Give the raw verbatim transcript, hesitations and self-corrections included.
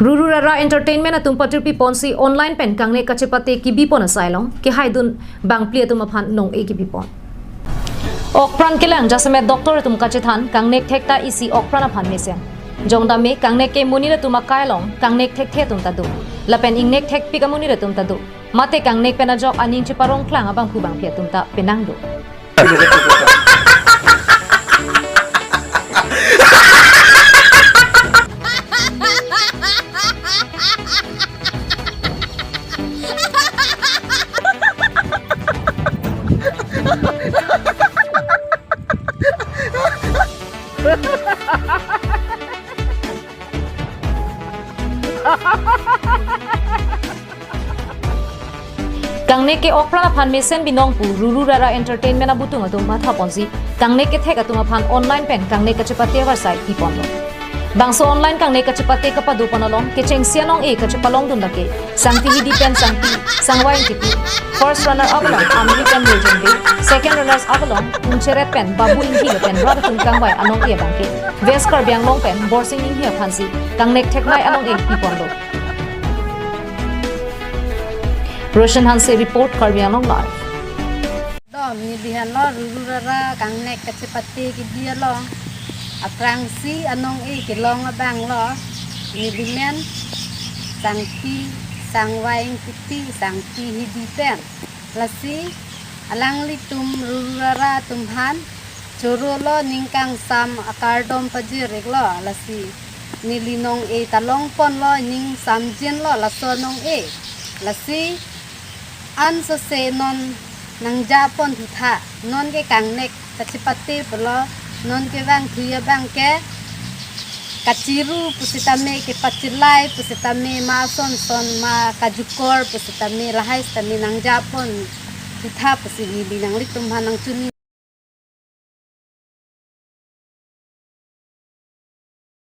Ruru Rara Entertainment atum patirpi ponsi online pen kangnek kachepate kibipon asai along kehaidun bangphli atum aphan nong-e kibipon. Okpran kelang jasemet doctor atum kachethan kangnek thek ta isi okpran aphan mesen. Jongdame kangnek ke monit atum akai along kangnek thekthe atum ta do. Lapen ingnek thekpik amonit atum ta do. Mate kangnek pen ajok aning cheparong klang abangphu bangphli atum ta penang do. Kangnek ke okpran aphan mesen binong pu Ruru Rara Entertainment abutung atum matha ponsi kangnek kethek atum aphan online pen kangnek kachepate avarsai piponlo. Bangso online kangnek kachepate kapadopon along kechengsi anong-e kachepalongdun lake Sangpi Hidi pen Sangpi Sangvai Ingtipi, first runner up along Amri pen Mirjin Bey, second runners up along Pungcheret pen Babu Inghi lapen rat atum kangvai anong-e abangke West Karbi Anglong pen Borsing Inghi aphansi kangnek theknei anong-e piponlo. Roshan Hanse report, Karbi Anglong Live. Dom, neli henlo Ruru Rara kangnek kachepate kidi along aphrangsi anong-e kelong abanglo, neli men Sangpi Sangvai Ingtipi, Sangpi Hidi pen. Lasi alanglitum Ruru Rara atum aphan choro lo, ning kangsam akardom pajir-iklo, lasi neli nong-e ta longponlo, ning samjinlo laso nong-e. Lasi ansose non nangjapon thutha, non ke kangnek kachepate pulo, non kevangthu abangke kachiru pusitame, kepachilai pusitame, ma sonson ma kajukor pusitame, lahai sitame nangjapon thutha pusi neli nanglitum aphan nangchun